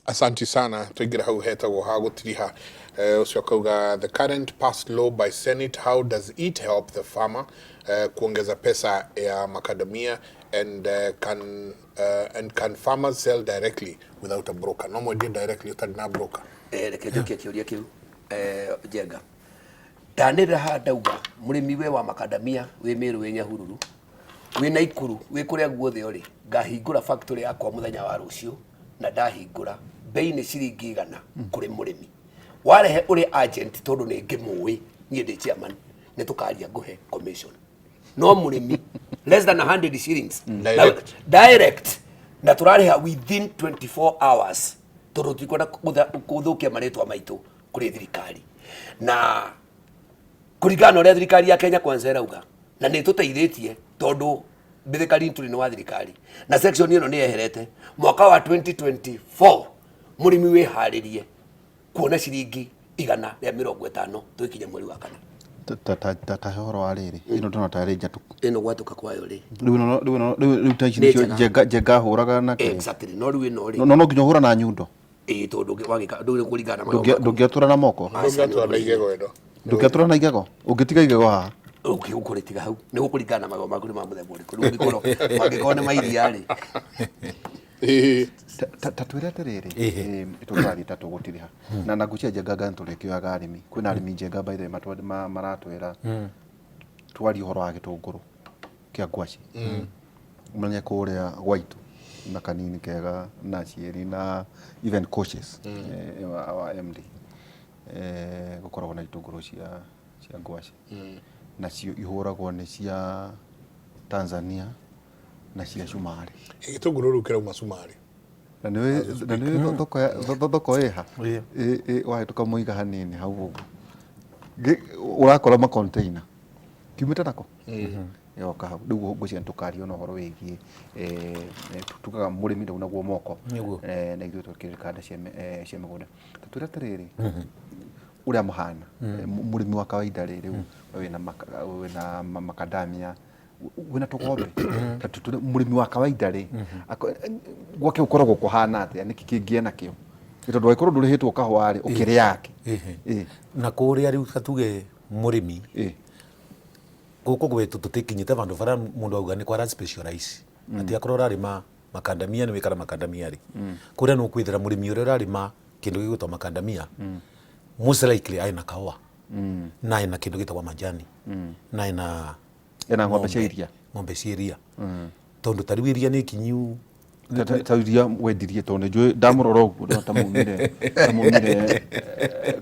Asanti sana. Twaingĩra hau hetagwo ha gũtiriha. Ũcio akauga, "The current passed law by Senate, how does it help the farmer kuongeza pesa ya macadamia and can farmers sell directly without a broker?" No mwendie directly ũtarĩ na broker? Reke njokie kĩũria kĩu, Njenga. Ndanĩrĩra haha ndauga mũrĩmi we wa makandamia wĩ Mĩrũ, wĩ Nyahururu, wĩ Naikuru, wĩ kũrĩa guothe ũrĩ, ngahingũra factory yakwa mũthenya wa rũciũ, na ndahingũra bei nĩ ciringi 100 kũrĩ mũrĩmi. Warehe ũrĩ agent, tondũ nĩ ngĩmũĩ, niĩ ndĩ chairman, nĩ tũkaria ngũhe commission, no mũrĩmi less than 100 shillings. Direct. Direct, na tũrarĩha within 24 hours tondũ tutikwenda gũthũkia marĩtwa maitũ kũrĩ thirikari na kũringana na ũrĩa thirikari ya Kenya Kwanza ĩrauga, na nĩ tũteithĩtie tondũ basically tũrĩ nĩ wa thirikari na section ĩno nĩ yeherete mwaka wa 2024. Mũrĩmi wĩharĩrie kuona ciringi 150 tũgĩkinya mweri wa kana. Ta he ũhoro wa rĩrĩ, ĩno ndona tarĩ njatũku. Ĩno gwatũka kwayo rĩ. Rĩu ĩno rĩu ta ici Nĩ nĩcio njega. Njenga hũraga na kĩ? Exactly, no rĩu ĩno rĩ, No nginya ũhũra na nyundo. Ĩĩ, tondũ wagĩka ndũrĩ kũringana na marũa maku. Ndũngĩatũra na moko. Ndũngĩatũra na igego ĩno. Ndũngĩatũra na igego, ũngĩtiga igego haha. Ũkũrĩtiga hau nĩ gũkũringana na marũa maku nĩ ma mũthemba ũrĩkũ. Rĩu ũngĩkorwo angĩkorwo nĩ ma iria rĩ. Ta twĩre atĩrĩrĩ, tũrathiĩ ta tũgũtiriha na ngwĩciria Njenga nga tũrĩkĩoyaga arĩmi, kwĩna arĩmi Njenga, by the way, maratwĩra twarie ũhoro wa gĩtũngũrũ kĩa ngwaci. Ũmenye kũrĩa gwaitũ na kanini kega na ciĩri na even coaches, wa MD, gũkoragwo na itũngũrũ cia ngwaci, nacio ihũragwo nĩ cia Tanzania na cia Cumarĩ. Gĩtũngũrũ rĩu kĩrauma Cumarĩ. Na nĩ thoko ĩha. Wahĩtũka mũiga hanini hau ũguo, ũrakora ma container kiumĩte nako yoka hau. Rĩu ngwĩciria nĩtũkaria ona ũhoro wĩgiĩ tugaga mũrĩmi ndaunagwo moko. Na ithuĩ twĩkĩrĩ kanda cia mĩgũnda. Ta twĩre atĩrĩrĩ, ũrĩa mũhana mũrĩmi wa kawaida rĩ, rĩu we wĩna macadamia, wĩna tũgombe, ta tũtũre mũrĩmi wa kawaida rĩ, gwake gũkoragwo kũhana atĩa? Nĩkĩ kĩngĩ ena kĩo? Nĩ tondũ angĩkorwo ndũrĩhĩtwo kahũa rĩ, ũkĩrĩa yake? Na kũrĩa rĩu katuge mũrĩmi gũkũ gwitũ tũtikinyĩte vandũ bara mũndũ auga nĩ kwara specialize atĩ akorwo ũrarĩma makandamia nĩ wĩkara makandamia rĩ, kũrĩa nĩ ũkwĩthĩra mũrĩmi ũrĩa ũrarĩma kĩndũ gĩgwĩtwo makandamia most likely aĩna kahũa na ena kĩndũ gĩtagwo majani na ena Ena ng'ombe cia iria. Ng'ombe cia iria, tondũ ta rĩu iria nĩ ikinyu. Ta iria wendirie, tondũ nĩ njũĩ ndamũrora ũguo ndona ta maumire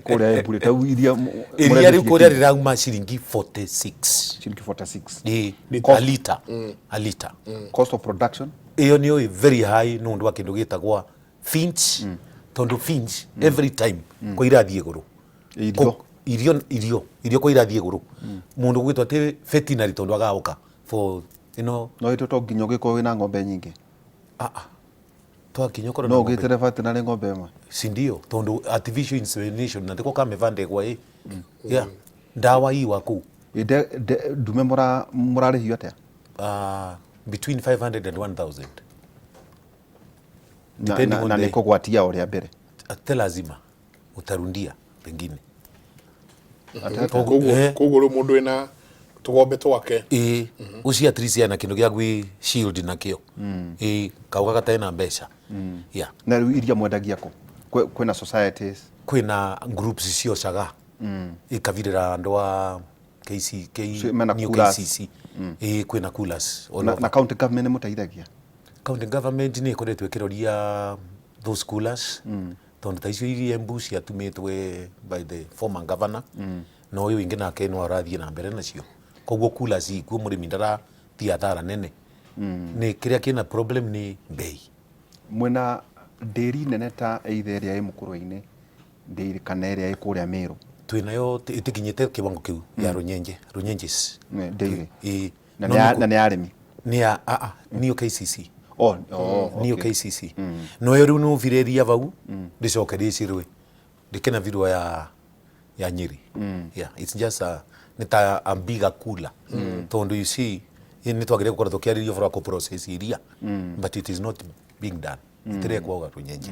kũrĩa Embu rĩ, ta iria Iria rĩu kũrĩa rĩrauma ciringi 46. Ciringi 46? Ĩ, a liter, a liter. Cost of production? Ĩyo nĩyo ĩ very high nĩ ũndũ wa kĩndũ gĩtagwa finch, tondũ finch every time ko irathiĩ igũrũ. Irio. Irio ko irathiĩ igũrũ, mũndũ gwĩtwo atĩ veterinary tondũ agaũka for ĩno. No ĩtũ to nginya ũgĩkorwo wĩna ng'ombe nyingĩ? Ah, ah. Twakinya ũkorwo no na ng'ombe. Ũgĩtere veterinary ng'ombe ĩmwe? Si ndio, tondũ artificial insemination na ndiko kamevandegwa ĩ, yeah, ndawa iwa kũu. Ĩ, ndume mũrarĩhio atĩa? Between 500 and 1000. Depending on na nĩ kũgwatia o rĩa mbere? Te lazima utarundia pengine. Koguo koguo rĩu mũndũ wĩna tũgombe twake. Ĩ, ũcio at least ena kĩndũ gĩa gwĩ shield nakĩo, ĩ kauga gatarĩ na mbeca, yeah. Na rĩu iria mwendagia kũ? Kwĩna societies? Kwĩna groups ciocaga ikavirĩra andũ a KC, K, Mena new coolers. KCC, ĩ, kwĩna coolers all na over. County government nĩ mũteithagia? County government nĩ ĩkoretwo ĩkĩroria those coolers, tondũ ta icio iria Embu ciatumĩtwe by the former governor, na ũyũ wĩngĩ nake no arathiĩ na mbere nacio. Koguo coolers ikuo, mũrĩmi ndarathiĩ hathara nene. Nĩ kĩrĩa kĩna problem nĩ bei. Mwĩna ndĩri nene ta either ĩrĩa ĩ Mũkũrwe-inĩ ndĩri kana ĩrĩa ĩ kũrĩa Mĩrũ? Twĩnayo, ĩtĩkinyĩte kiwango kĩu ya Runyenje, Runyenjes. Ndĩri. Ĩ. Na No na nĩ ya arĩmi? Nĩ ya nĩyo KCC. Oh, Niyo okay. KCC no yo rĩu nĩũvirĩria vau rĩcoke rĩcirwe rĩkĩna virwa ya Nyeri. Yeah, it's just a nĩ ta a bigger cooler, tondũ you see nĩ twagĩrĩire gũkorwo tũkĩarĩria ũhoro wa kũ process iria, but it is not being done. itirekwo gatunyenje.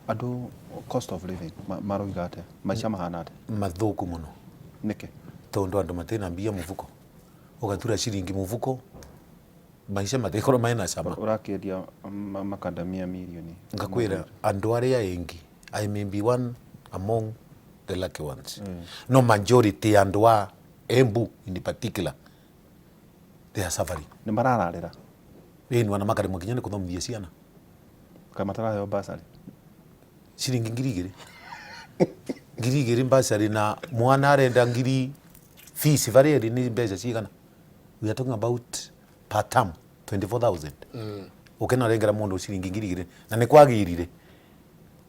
Andũ cost of living maroiga atĩa? Maica mahana atĩa? Mathuku muno. Nĩkĩ? Tondu andu matina mbia mufuko, ugatura ciringi mufuko, maica matikorwo mena cama. Ũrakĩendia makandamia mirioni. Ngakwira andu aria engi, I may be one among the lucky ones, no majority andu a Embu in particular, they are suffering. Nĩ marararĩra. Ĩni wana makaremwo nginya nĩ kũthomithia ciana. Kana mataraheo basarĩ? Ciringi 2000, 2000 basarĩ, na mwana arenda ngiri fees varĩa ĩrĩ nĩ mbeca cigana? We are talking about per term 24,000. Ũkĩnarengera mũndũ ciringi 2000 na nĩ kwagĩrire,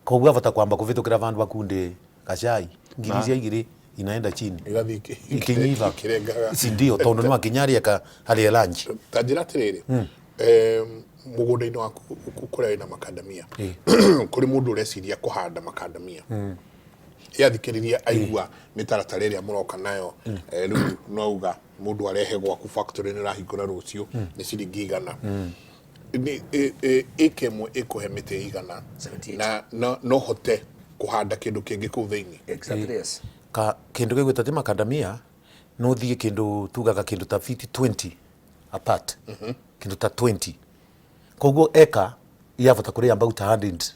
koguo abata kwamba kũvĩtũkĩra vandu akunde gacai ngiri cia igĩrĩ inaenda chini. Igathiĩ ikinyiva. Ikirengaga. Si ndio? Tondu no akinya arĩe arĩe lunch. Ta njĩra atĩrĩrĩ, mũgũnda-inĩ waku kũrĩa wĩna makandamia, kũrĩ mũndũ ũreciria kũhanda makandamia, yathikĩrĩria aigua mĩtaratara ĩrĩa mũroka nayo, rĩu no uga mũndũ arehe gwaku factory nĩ ũrahingũra rũciũ nĩ ciringi igana. Ĩka ĩmwe ĩkũhe mĩtĩ igana? 78. Na no hote kũhanda kĩndũ kĩngĩ kũu thĩinĩ? Exactly, yes. Ka kindu gĩgwĩtwo ti makandamia, no thiĩ kindu tugaga kindu ta feet 20 apart, kindu ta 20, koguo eka yavota kũrĩa about 100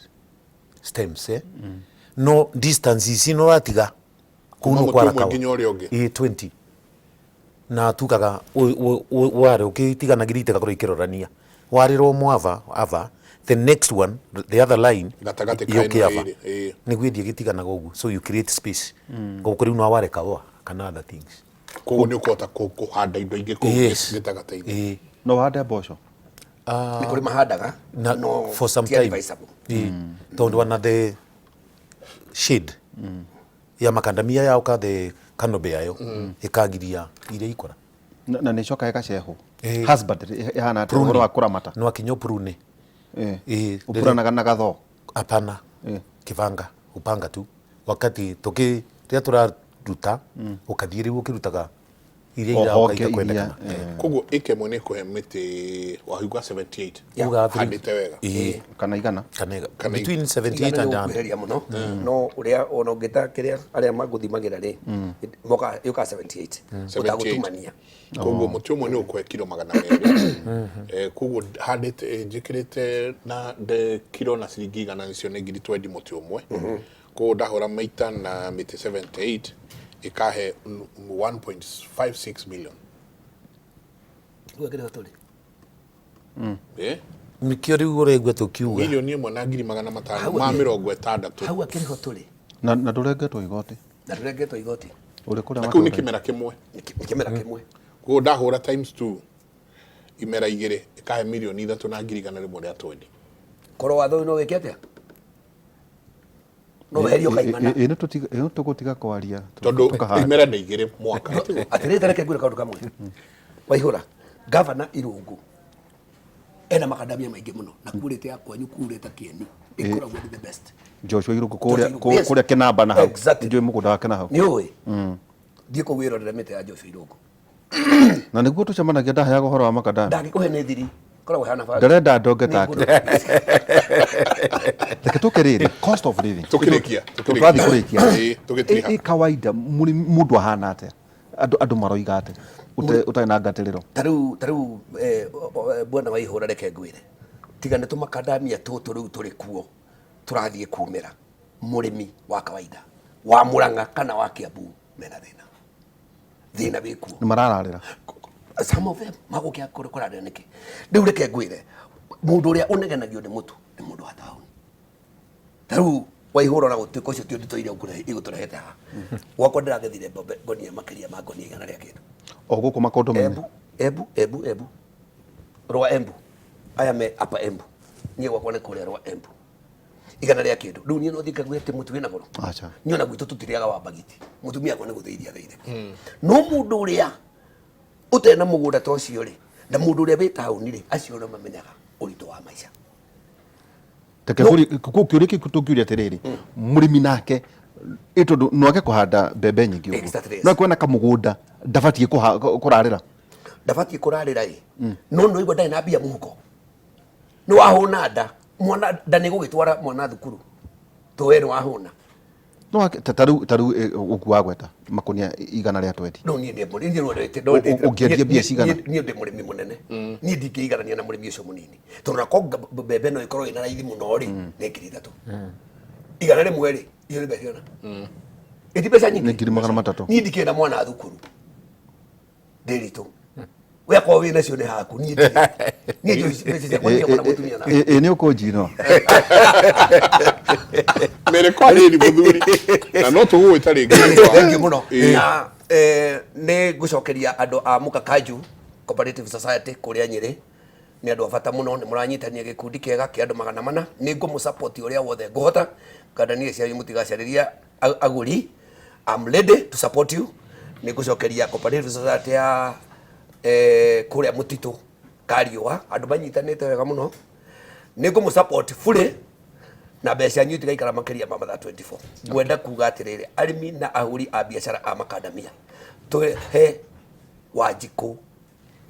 stems, eh? No distance ici no ratiga kũu Kuma no mũtĩ kwara ũmwe kawa. nginya ũrĩa ũngĩ. Ĩ 20 na tugaga ware ũkĩtiganagĩria itigakorwo ikĩrorania, warĩrwo mwava ava, the next one, the other line Gatagatĩ ka yũke ĩno ava. ĩrĩ, ĩĩ. Nĩguo ĩthiĩ ĩgĩtiganaga ũguo, so you create space koguo rĩu no ware kahũa kana other things. Koguo nĩ ũkũhota kũhanda indo ingĩ kũu gĩtagatĩ-inĩ. Ĩĩ. No ũhande mboco? Nĩ kũrĩ mahandaga Na no for some ti time. advisable. Ĩĩ. Tondũ ona the shade ya makandamia yauka, the canopy yayo ĩkagiria iria ikora. Na nĩ ĩcokaga ĩgacehwo? Ĩĩ. Husbandry ĩhana atĩa, ũhoro wa kũramata? No akinya prune. Ĩĩ. Ũpuranaga na gathoo? Hapana. Kĩbanga, upanga tu, wakati tuki rĩrĩa tũraruta ũkathiĩ rĩu ũkĩrutaga iria O irauka honge iria, itakwendekana. Koguo ĩka ĩmwe nĩ ĩkũhe mĩtĩ wahinga 78 Uga handĩte wega. Ĩĩ. Kana igana. Kana Kana between 78 Igana and nĩ 100. gũkuhĩrĩria mũno, no ũrĩa ona ũngĩta kĩrĩa arĩa magũthimagĩra rĩ, moka yũkaga 78. 78. Ũtagũtumania. Koguo mũtĩ ũmwe nĩ ũkũhe kiro 200. Koguo handĩte, njĩkĩrĩte na kiro na ciringi igana, nĩcio nĩ ngiri 20 mũtĩ ũmwe. Koguo ndahũra maita na mĩtĩ 78 ĩkahe 1.56 million. Rĩu akĩrĩ ho tũrĩ. Nĩkĩo rĩu ũraigua tũkiuga 1,500,000 Hau 600. Hau akĩrĩ ho tũrĩ. Na ndũrengetwo igoti? Na tũrengetwo igoti. Ũrĩ kũrĩa Na kĩu nĩ matũũra-inĩ. kĩmera kĩmwe. Nĩ kĩmera kĩmwe. Koguo ndahũra times 2 imera igĩrĩ ĩkahe 3,120,000. Korwo watho ũyũ no wĩke atĩa, no weherio kaimana. Ĩ nĩ tũgũtiga kwaria Tondũ tũkahanda. imera nĩ igĩrĩ mwaka. Atĩrĩrĩ, tareke ngwĩre kaũndũ kamwe. Waihũra gavana Irũngũ ena makandamia maingĩ mũno na kurĩte ya kwanyu kurĩte kĩeni ĩkoragwo nĩ the best. Joshua Irũngũ Joshua kũrĩa Irũngũ, yes. kũrĩa Kĩnamba na hau. Exactly. Njũĩ mũgũnda wake na hau. Nĩ ũĩ thiĩ kũu wĩrorere mĩtĩ ya Joshua Irũngũ. Na nĩguo tũcemanagia ndaheaga ũhoro wa makandamia. Ndangĩkũhe nĩ thiri, koragwo hana banga. Ndĩrenda ndonge Nĩ take. ngũrũ. Reke tũke rĩrĩ cost of living. Tũkĩrĩkia. Tũrathiĩ kũrĩkia. Ĩĩ, tũgĩtiriha. Ĩ kawaida mũndũ ahana atĩa? Andũ maroiga atĩa? Ũtarĩ na ngatĩrĩro. Ta rĩu bwana Waihũra, reke ngwĩre, tiga nĩ tũmakandamia tũtũ rĩu tũrĩ kuo tũrathiĩ kumĩra, mũrĩmi wa kawaida wa Mũrang'a kana wa Kiambu mena thĩna, thĩna wĩ kuo. Nĩ marararĩra. Some of them magũkĩa kũrarĩra nĩkĩ? Rĩu reke ngwĩre, mũndũ ũrĩa ũnegenagio nĩ mũtu nĩ mũndũ wa taũni. Ta rĩu Waihũra, ona gũtuĩka ũcio ti ũndũ tũire igũtũrehete haha, gwakwa ndĩragethire mbembe ngonia makĩria ma ngonia igana rĩa kĩndũ. O gũkũ makondo-inĩ. Embu, Embu, Embu, Embu, rwa Embu, aya me apa Embu, niĩ gwakwa nĩ kũrĩa rwa Embu, igana rĩa kĩndũ. Rĩu niĩ no thiĩ ngague atĩ mũtu wĩna goro? Acha. Niĩ ona gwitũ tũtirĩaga wa mbagiti, mũtumia akwa nĩ gũthĩithia thĩire. No mũndũ ũrĩa ũtarĩ na mũgũnda ta ũcio rĩ, na mũndũ ũrĩa wĩ taũni rĩ, acio no mamenyaga ũritũ wa maica. Reke kĩũria kĩu tũngiũria atĩrĩrĩ, mũrĩmi nake ĩ tondũ no age kũhanda mbembe nyingĩ ũguo, Exactly, yes. no akorwo na kamũgũnda, ndabatiĩ kũrarĩra? Ndabatiĩ kũrarĩra ĩ, no no igua ndarĩ na mbia mũhuko, nĩ wahũna nda. Mwana nda nĩ gũgĩtwara mwana thukuru to we nĩ wahũna. No ta rĩu ũguo wagweta makunia 120. No niĩ ndĩ mũrĩmi, niĩ no Ũngĩendia mbia cigana? Niĩ ndĩ mũrĩmi mũnene, niĩ ndingĩiganania na mũrĩmi ũcio mũnini, tondũ nako mbembe no ĩkorwo ĩna raithi mũno rĩ, nĩ 3000, 100 rĩ, icio nĩ mbeca cigana? Ĩti mbeca nyingĩ. Nĩ 300,000. Niĩ ndikĩrĩ na mwana thukuru ndĩritũ, we akorwo wĩ nacio nĩ haku, niĩ ndirĩ. Niĩ njũĩ mbeca ciakwa nĩ ciakwa na mũtumia na Ĩ nĩ ũkũnjino. Mere kwa rĩrĩ mũthuri na no tũgũgwĩta rĩngĩ. Thank you mũno. Ĩĩ. Na nĩ ngũcokeria andũ a Mũkakanju Cooperative Society kũrĩa Nyĩrĩ, nĩ andũ a bata mũno, nĩ mũranyitania gĩkundi kĩega kĩa andũ 400. Nĩ ngũmũ-support ũrĩa wothe ngũhota. Ngandania cianyu mũtigacarĩria agũri. I'm ready to support you. Nĩ ngũcokeria Cooperative Society ya kũrĩa mũtitũ Kariũa, andũ manyitanĩte wega mũno. Nĩ ngũmũ support fully na mbeca cianyu itigaikara makĩria ma mathaa 24. Ngwenda kuga atĩrĩrĩ, arĩmi na ahũri a biacara a makandamia, tũhe Wanjikũ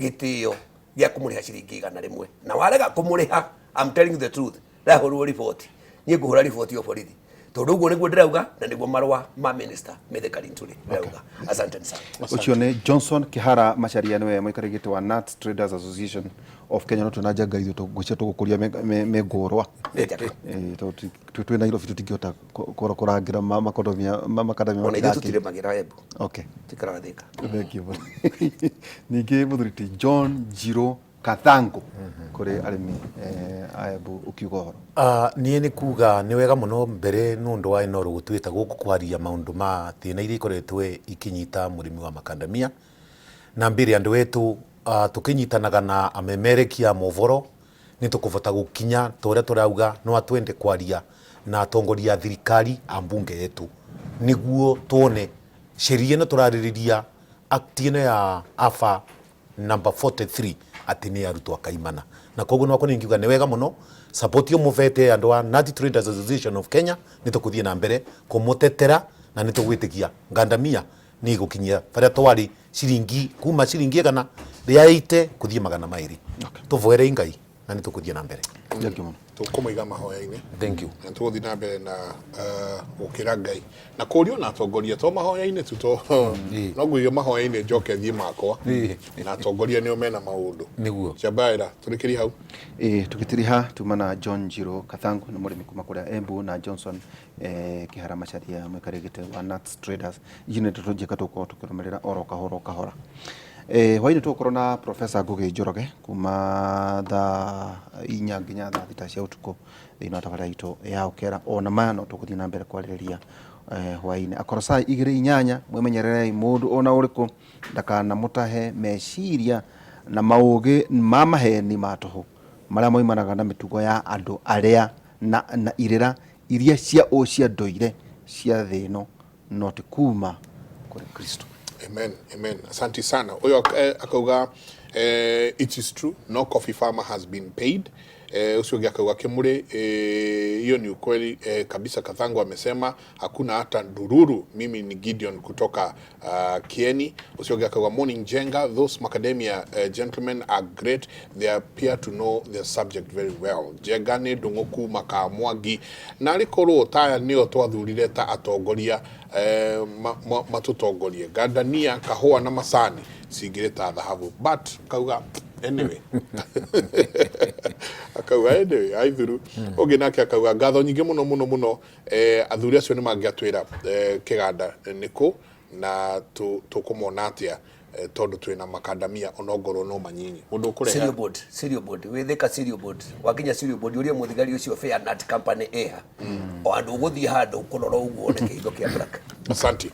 gĩtĩo gĩa kũmũrĩha ciringi 100, na warega kũmũrĩha, I'm telling you the truth, ndahũrwo riboti, niĩ ngũhũra riboti o borithi, tondũ ũguo nĩguo ndĩrauga na nĩguo marũa ma minister Mithika Linturi ndĩrauga. Asante sana. Ũcio nĩ Johnson Kihara Macharia, nĩwe mũikarĩri gĩtĩ wa Nuts Traders Association of Kenya. No twĩna njenga ithuĩ ngwĩciria tũgũkũria mĩngũrwa. Nĩ njega. Ĩĩ, tondũ twĩ Nairobi tũtingĩhota kũrangĩra makondomia makadamia. Ona ithuĩ tũtirĩmagĩra Embu. Tikaraga Thika. Thank you. Ningĩ mũthuri ti John Njirũ Kathangu kũrĩ arĩmi a Embu, ũkiuga ũhoro. Ah, niĩ nĩ kuga nĩ wega mũno mbere nĩ ũndũ wa Inooro gũtwĩta gũkũ kwaria maũndũ ma thĩna iria ikoretwo ikinyita mũrĩmi wa makandamia, na mbere andũ etũ tũkĩnyitanaga na amemerekia a mohoro nĩ tũkũbota gũkinya ta ũrĩa tũrauga. No atwende kwaria na atongoria a thirikari, a mbunge yetu, nĩguo tuone sheria ĩno tũrarĩrĩria, act ĩno ya AFA number 43, atĩ nĩ arutwo akaimana. Na koguo nwakwa nĩ ngiuga nĩ wega mũno support yo mũbete andũ a Nut Traders Association of Kenya. Nĩ tũkũthiĩ na mbere kũmũtetera na nĩ tũgwĩtĩkia ngandamia nĩ igũkinyia barĩa twarĩ ciringi, kuma ciringi 180 kũthiĩ 200. Tũvoere Ngai na nĩ tũkũthiĩ na mbere. Thank you mũno. Tũkũmũiga mahoya-inĩ. Thank you. Na tũgũthiĩ na mbere na gũkĩra Ngai na kũrio na atongoria to mahoya-inĩ tu to no ngũiga mahoya-inĩ njoke thiĩ makwa na atongoria nĩo mena maũndũ. Nĩguo. Ciambaĩra tũrĩkĩrie hau. Ĩ tũgĩtiriha tuma na John Njirũ Kathangu, nĩ mũrĩmi kuma kũrĩa Embu, na Johnson Kihara Macharia, mũikarĩri gĩtĩ wa Nuts Traders. Ici nĩ ndeto njega tũgũkorwo tũkĩrũmĩrĩra oro kahora o kahora. Hwaĩ-inĩ tũgũkorwo na Professor Ngugi Njoroge kuma thaa 4 nginya thaa 6 cia ũtukũ thĩinĩ wa tabarĩra itũ ya Ũkera. Ona maya no tũgũthiĩ na mbere kwarĩrĩria hwaĩ-inĩ. Akorosai 2:08, mwĩmenyererei mũndũ ona ũrĩkũ ndakanamũtahe meciria na maũgĩ ma maheni ma tũhũ marĩa moimanaga na mĩtugo ya andũ arĩa na irĩra iria cia cia ndũire cia thĩ ĩno, no ti kuma kũrĩ Kristo. Amen, amen. Asante sana. Huyo akauga it is true, no coffee farmer has been paid. Ucio ũngĩ akauga Kimuri, hiyo ni ukweli kabisa. Kathangu amesema hakuna hata ndururu. Mimi ni Gideon kutoka Kieni. Ucio ũngĩ akauga, "Morning Jenga, those macadamia gentlemen are great. They appear to know their subject very well." Jenga nĩ ndũng'ũ kuma Kamwangi. Na arĩ korwo taya nĩo twathurire ta atongoria matũtongorie, ngandania, kahũa na macani cingĩrĩ ta thahabu. But akauga anyway, akauga anyway aithuru. Ũngĩ nake akauga ngatho nyingĩ mũno mũno mũno. Athuri acio nĩ mangĩatwĩra kĩganda nĩkũ na tũkũmona atĩa, tondũ twĩna makandamia onongorwo no manyinyi mũndũ ũkũrehe. Cereal board, cereal board, wĩthĩka cereal board. Wakinya cereal board, ũrie mũthigari ũcio Fair Nut Company ĩha. O andũ ũgũthiĩ handũ kũrora ũguo wone kĩhingo kĩa black. Asante,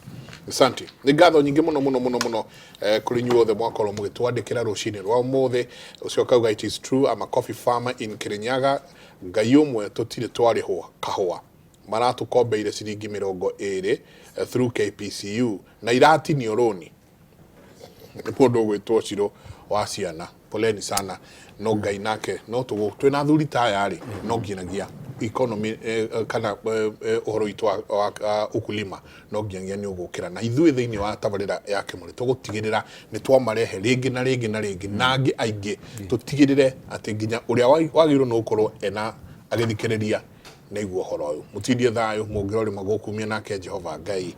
asante. Nĩ ngatho nyingĩ mũno mũno mũno mũno kũrĩ inyuĩ othe mwakorwo mũgĩtwandĩkĩra rũcinĩ rwa ũmũthĩ. Ũcio akauga, "It is true, I'm a coffee farmer in Kirinyaga. Ngai ũmwe tũtirĩ twarĩhwo kahũa, maratũkombeire ciringi 20 through KPCU na iratinio rũni." Nĩ mũndũ ũgwĩtwo Ciro wa ciana. Poleni sana, no Ngai nake no tũgũ twĩna athuri ta aya rĩ, no nginyagia economy kana ũhoro witũ wa ukulima no nginyagia nĩ ũgũkĩra. Na ithuĩ thĩinĩ wa tabarĩra ya Kĩmũrĩ tũgũtigĩrĩra nĩ twamarehe rĩngĩ na rĩngĩ na rĩngĩ na angĩ aingĩ, tũtigĩrĩre atĩ nginya ũrĩa wagĩrĩirwo nĩ gũkorwo ena Agĩthikĩrĩria nĩ aigua ũhoro ũyũ. Mũtindie thayũ, mũngĩrorĩma gũkumia nake Jehova Ngai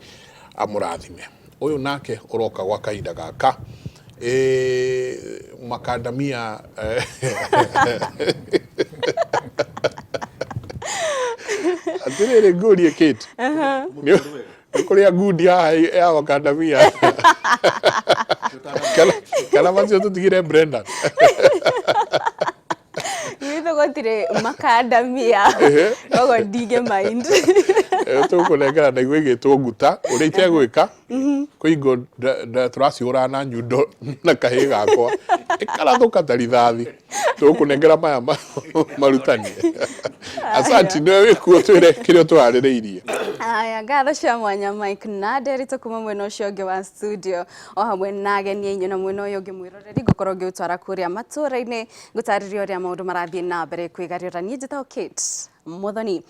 amũrathime. Ũyũ nake ũroka gwa kahinda gaka ĩ makandamia atĩrĩrĩ ngũrie Kate nĩ kũrĩa ngundi haha ya makandamia kana kana macio tũtigire Brendan. Gwitũ gũtirĩ makandamia koguo ndingĩ mind. Tũkũnengera na igua ĩgĩtwo nguta ũrĩa itegwĩka kũingwo tũraciũraga na nyundo na kahĩĩ gakwa ĩkarathũka ta rithathi tũkũnengera maya marutanie. Asanti nĩwe wĩkuo twĩre kĩrĩa tũharĩrĩirie. Aya, ngatho cia mwanya Mike na Nderitu kuma mwena ũcio ũngĩ wa studio o hamwe na ageni ainyũ na mwena ũyũ ũngĩ mwĩroreri ngũkorwo ngĩũtwara kũrĩa matũra-inĩ ngũtarĩria ũrĩa maũndũ marathiĩ na mbere kwĩgariũra. Niĩ njĩtagwo Kate Muthoni.